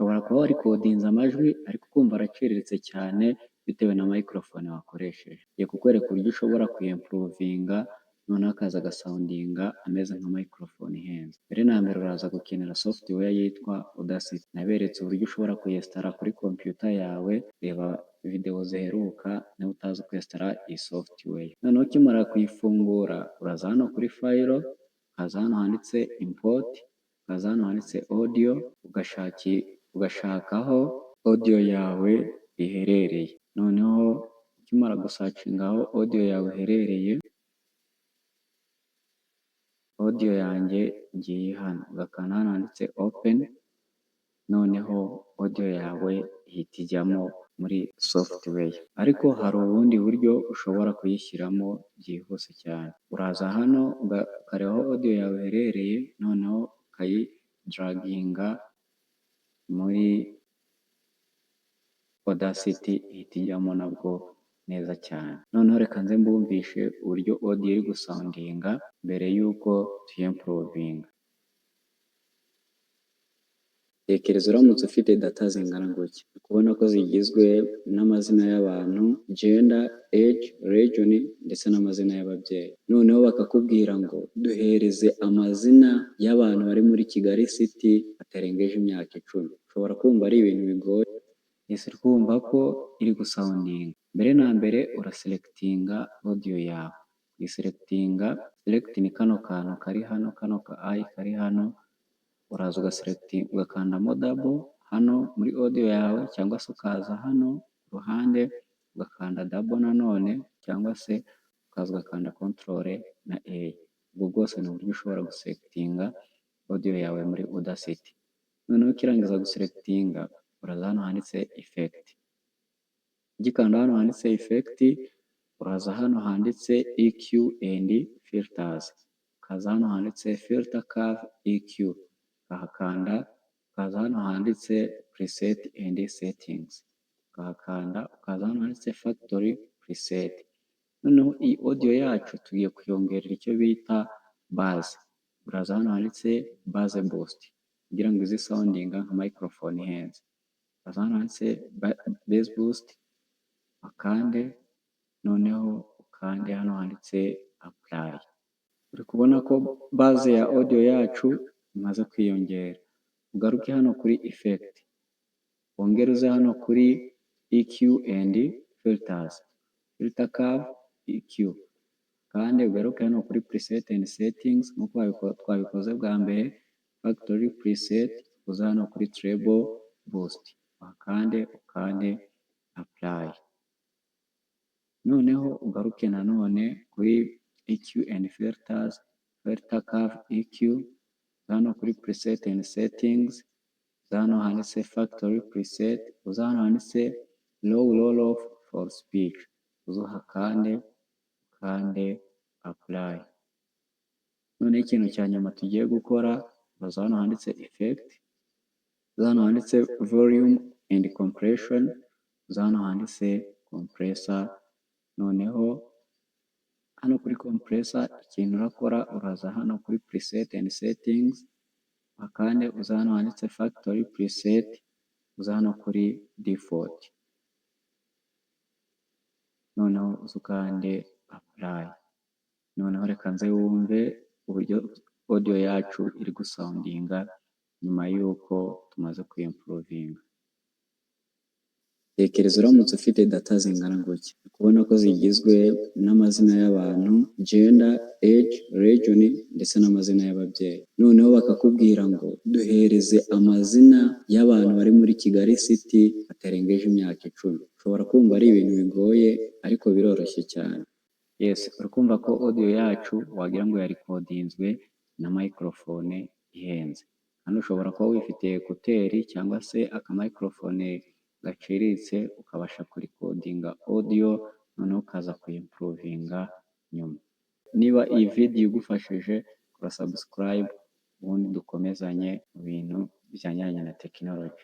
Ushobora kuba warecordinze amajwi ariko ukumva araciriritse cyane bitewe na microphone wakoresheje. Ngiye kukwereka uburyo ushobora kuyimprovinga, noneho akaza agasoundinga ameze nka microphone ihenze. Mbere na mbere uraza gukenera software yitwa Audacity. Naberetse uburyo ushobora kuyinstalla kuri computer yawe, reba video ziheruka niba utazi kwinstalla iyi software. Noneho ukimara kuyifungura, uraza hano kuri file, ukaza hano handitse import, ukaza hano handitse audio, ugashaka aho audio yawe iherereye. Noneho ukimara gusearchinga aho audio yawe iherereye, audio yanjye ngiyi hano, ugakanda hano handitse open, noneho audio yawe ihita ijyamo muri software. Ariko hari ubundi buryo ushobora kuyishyiramo byihuse cyane. Uraza hano ukareba aho audio yawe iherereye, noneho ukayidraginga muri Audacity, ihita ijyamo nabwo neza cyane. Noneho reka nze mbumvishe uburyo audio iri gusoundinga mbere y'uko tuyimprovinga. Tekereza uramutse ufite data zingana gutya, uri kubona ko zigizwe n'amazina y'abantu, gender, age, region ndetse n'amazina y'ababyeyi. Noneho bakakubwira ngo duhereze amazina y'abantu bari muri Kigali City batarengeje imyaka 10. Ushobora kumva ari ibintu bigoye, ese uri kumva ko iri gusoundinga. Mbere na mbere uraselectinga audio yawe. Kuyiselectinga, select ni kano kantu kari hano, kano ka i kari hano, uraza ugaselectinga ugakandamo double hano muri audio yawe, cyangwa se ukaza hano ku ruhande ugakanda double nanone, cyangwa se ukaza ugakanda control na A. Ubwo bwose ni uburyo ushobora guselectinga audio yawe muri Audacity. Noneho ukirangiza guselectinga, uraza hano handitse effect. Ugikanda hano handitse effect, uraza hano handitse EQ and filters, ukaza hano handitse filter curve EQ, ukahakanda, ukaza hano handitse preset and settings, ukahakanda, ukaza hano handitse factory preset. Noneho iyi audio yacu tugiye kuyongerera icyo bita bass. Uraza hano handitse bass boost kugira ngo ize soundinga nka microphone ihenze. Uraza hano handitse bass boost, ukande, noneho ukande hano handitse apply. Uri kubona ko bass ya audio yacu imaze kwiyongera. Ugaruke hano kuri effect, wongere uze hano kuri EQ and filters, filter curve EQ, kandi ugaruke hano kuri preset and settings nk'uko twabikoze bwa mbere, factory preset, uze hano kuri treble boost, ukande, ukande apply. Noneho ugaruke nanone kuri EQ and filters, filter curve EQ, hano kuri preset and settings, uza hano handitse factory preset, uza hano handitse low roll off for speech, uze uhakande, ukande apply. Noneho ikintu cya nyuma tugiye gukora, uraza hano handitse effect, uza hano handitse volume and compression, uza hano handitse compressor. Noneho hano kuri compressor ikintu urakora, uraza hano kuri preset and settings, akande, uza hano handitse factory preset, uza hano kuri default, noneho uze ukande apply. Noneho reka nze wumve uburyo audio yacu iri gusoundinga nyuma y'uko tumaze kuyimprovinga. Tekereza uramutse ufite data zingana gutya, uri kubona ko zigizwe n'amazina y'abantu, gender, age, region ndetse n'amazina y'ababyeyi. Noneho bakakubwira ngo duhereze amazina y'abantu bari muri Kigali City batarengeje imyaka 10. Ushobora kumva ari ibintu bigoye ariko biroroshye cyane. Yes, uri kumva ko audio yacu wagira ngo yarecordinzwe na microphone ihenze. Hano ushobora kuba wifitiye écouteur cyangwa se aka microphone gaciriritse, ukabasha kurecordinga audio, noneho ukaza kuyimprovinga nyuma. Niba iyi video igufashije, kora subscribe, ubundi dukomezanye mu bintu bijyanye na tekinoloji.